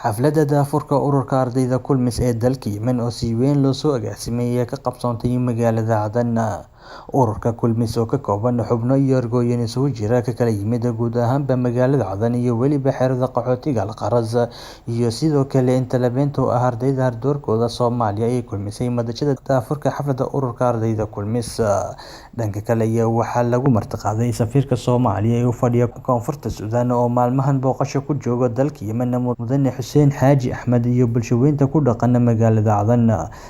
Xafladda daahfurka ururka ardayda Kulmis ee dalka Yemen oo si weyn loo soo agaasimay ayaa ka qabsoontay magaalada Cadan. Ururka Kulmis oo ka kooban xubno iyo ergooyin isugu jira ka kala yimid guud ahaanba magaalada Cadan iyo weliba xerada qaxootiga Al-Qaras iyo sidoo kale inta labeynta u ah ardayda doorkooda Soomaaliya ay kulmisay madashada daahfurka xafladda ururka ardayda Kulmis. Dhanka kale ayaa waxaa lagu martiqaaday safiirka Soomaaliya ee u fadhiya Koonfurta Suudaan oo maalmahan booqasho ku jooga dalka Yemen, Mudane Xuseen Xaaji Axmed, iyo bulshaweynta ku dhaqan magaalada Cadan.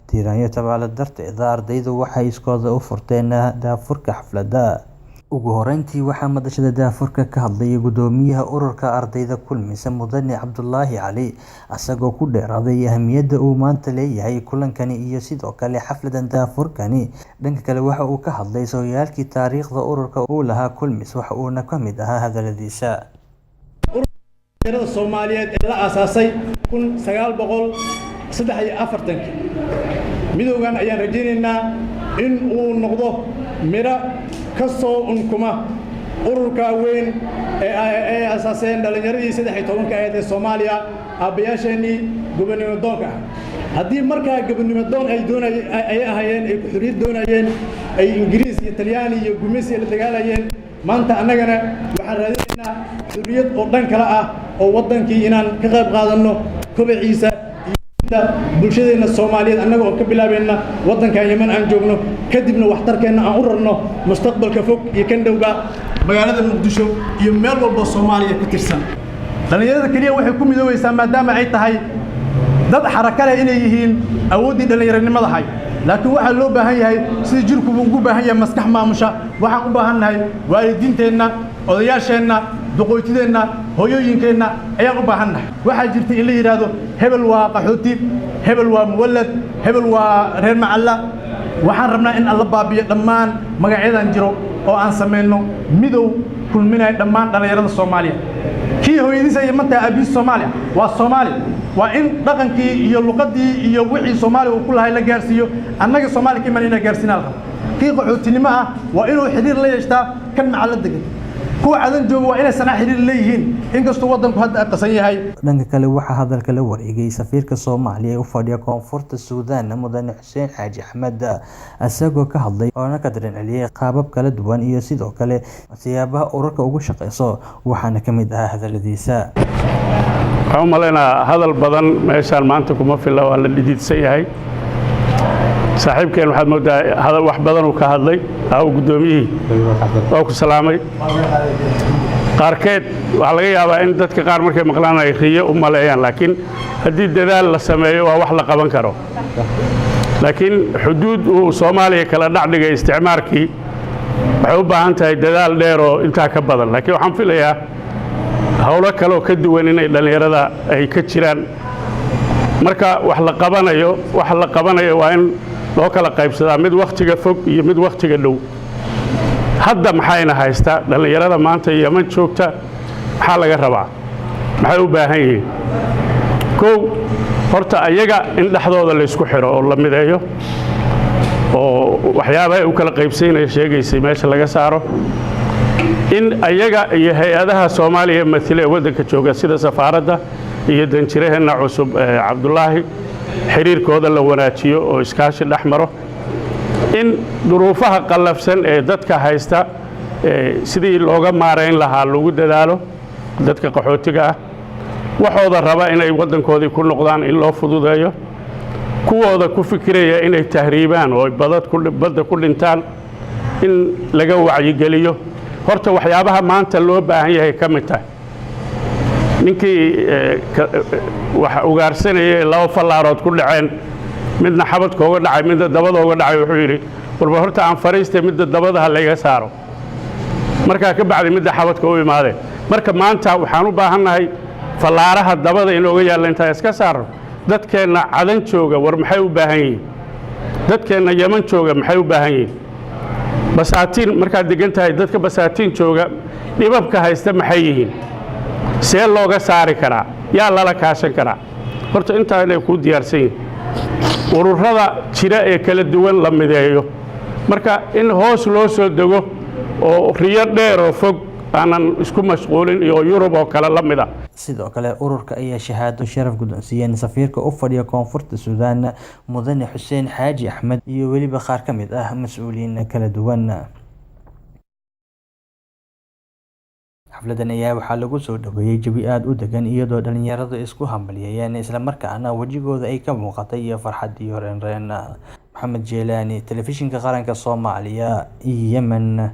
Tiraanyo tabaalo darteeda ardaydu waxay iskooda u furteen daahfurka xafladda. Ugu horeyntii waxaa madashada daahfurka ka hadlay guddoomiyaha ururka ardayda Kulmis, Mudane Cabdulaahi Cali, isagoo ku dheeraaday ahmiyadda uu maanta leeyahay kulankani iyo sidoo kale xafladan daahfurkani. Dhanka kale waxa uu ka hadlay sooyaalkii taariikhda ururka uu lahaa Kulmis, waxa uuna ka mid ahaa hadaladiisa. Dhalinyarada Soomaaliyeed ee la aasaasay 1943-kii, midowgan ayaan rajaynaynaa in uu noqdo midho ka soo unkuma ururka weyn ee ay aasaaseen dhallinyaradii 13-ka ahayd ee Soomaaliya, aabbayaasheennii gobonimo doonka ah. Haddii markaa gobonimo doon ay doonay ay ahaayeen, ay xorriyad doonayeen, ay Ingiriis iyo Talyaani iyo gumeysi la dagaalayeen, maanta annagana waxaan raadinaynaa xorriyad oo dhan kale ah, oo waddankii inaan ka qayb qaadanno kobaciisa iyo bulshadeenna Soomaaliyeed, annaga oo ka bilaabayna waddankan Yemen aan joogno, kadibna waxtarkeenna aan u rarno mustaqbalka fog iyo kan dhowba magaalada Muqdisho iyo meel walbo Soomaaliya ka tirsan. Dhallinyarada keliya waxay ku midoobaysaa, maadaama ay tahay dad xaraka leh, inay yihiin awooddii dhallinyaronimadahay. Laakiin waxaa loo baahan yahay, sidii jirkubu ugu baahan yahay maskax maamusha, waxaan u baahan nahay waalidiinteenna, odayaasheenna, duqoytideenna, hooyooyinkeenna ayaan u baahan nahay. Waxaa jirta in la yidhaahdo hebel waa qaxooti, hebel waa muwallad, hebel waa reer macalla. Waxaan rabnaa in alla baabiyo dhammaan magacyadan jiro oo aan samayno midow kulminaya dhammaan dhallinyarada Soomaaliya. Kii hooyadiisa Yemantahay, aabihiis Soomaaliya, waa Soomaali. Waa in dhaqankii iyo luqaddii iyo wixii Soomaaliya uu ku lahay la gaarsiiyo. Annaga Soomaaliya ka iman inaa gaarsiinaa la rabo. Kii qaxootinimo ah waa inuu xidhiir la yeeshtaa kan macallo degan. Kuwa Cadan jooga waa inay Sanaa xidhiir leeyihiin, inkastoo waddanku hadda qasan yahay. Dhanka kale waxaa hadalka la wareegay safiirka Soomaaliya ee u fadhiya Koonfurta Suudaan, Mudane Xuseen Xaaji Axmed, isagoo ka hadlay oona ka dareenceliyay qaabab kala duwan iyo sidoo kale siyaabaha ururka ugu shaqeyso, waxaana ka mid ahaa hadaladiisa. Waxaan u malaynayaa hadal badan meeshaan maanta kuma filla, waa la dhidiidsan yahay. Saaxiibkeen waxaad mooddaa hadal wax badan uu ka hadlay aaw. Guddoomiyihii waa ku salaamay. Qaarkeed waxaa laga yaabaa in dadka qaar markay maqlaan ay riyo u maleeyaan, laakiin haddii dadaal la sameeyo waa wax la qaban karo. Laakiin xuduud uu Soomaaliya kala dhacdhigay isticmaarkii waxay u baahan tahay dadaal dheer oo intaa ka badan. Laakiin waxaan filayaa howlo kaleoo ka duwan inay dhallinyarada ay ka jiraan. Marka wax la qabanayo, wax la qabanayo waa in loo kala qaybsadaa mid wakhtiga fog iyo mid wakhtiga dhow. Hadda maxayna haysta dhallinyarada maanta Yeman joogta? Maxaa laga rabaa? Maxay u baahan yihiin? Kow, horta ayaga in dhexdooda laysku xidho oo la mideeyo, oo waxyaabaha u kala qaybsaynaya sheegaysay meesha laga saaro, in ayaga iyo hay-adaha Soomaaliya matile ee waddanka jooga, sida safaaradda iyo danjiraheenna cusub Cabdulaahi, xiriirkooda la wanaajiyo oo iskaashi dhex maro, in duruufaha qallafsan ee dadka haysta sidii looga maarayn lahaa lagu dadaalo, dadka qaxootiga ah waxooda raba inay waddankoodii ku noqdaan in loo fududeeyo, kuwooda ku fikiraya inay tahriibaan oo badad badda ku dhintaan in laga wacyigeliyo. Horta waxyaabaha maanta loo baahan yahay ka mid tahay, ninkii wax ugaarsanayay laba fallaarood ku dhaceen, midna xabadkooga dhacay, midna dabadooga dhacay, wuxuu yidhi: "Warba horta aan fariistay, midda dabada ha layga saaro, markaa ka bacdi midda xabadka u imaadeen." Marka maanta waxaan u baahannahay fallaaraha dabada inooga yaalla intaan iska saarno. Dadkeenna Cadan jooga, war maxay u baahan yihiin? Dadkeenna Yeman jooga maxay u baahan yihiin? Basaatiin markaad degan tahay, dadka Basaatiin jooga dhibabka haysta maxay yihiin? See looga saari karaa? Yaa lala kaashan karaa? Horta intaa inay kuu diyaarsan yihiin, ururada jira ee kala duwan la mideeyo. Marka in hoos loo soo dego oo riyo dheer oo fog. Aanan isku mashquulin iyo Yurub oo kale la mid ah. Sidoo kale, ururka ayaa shahaado sharaf guddoonsiiyeen safiirka u fadhiya Koonfurta Suudaan, Mudane Xuseen Xaaji Axmed, iyo weliba qaar ka mid ah mas'uuliyiin kala duwan. Xafladan ayaa waxaa lagu soo dhoweeyay jawi aad u deggan, iyadoo dhalinyaradu isku hambalyeeyeen, isla markaana wejigooda ay ka muuqatay farxad iyo raynrayn. Maxamed Jeelani, Telefishinka Qaranka Soomaaliya, Yemen.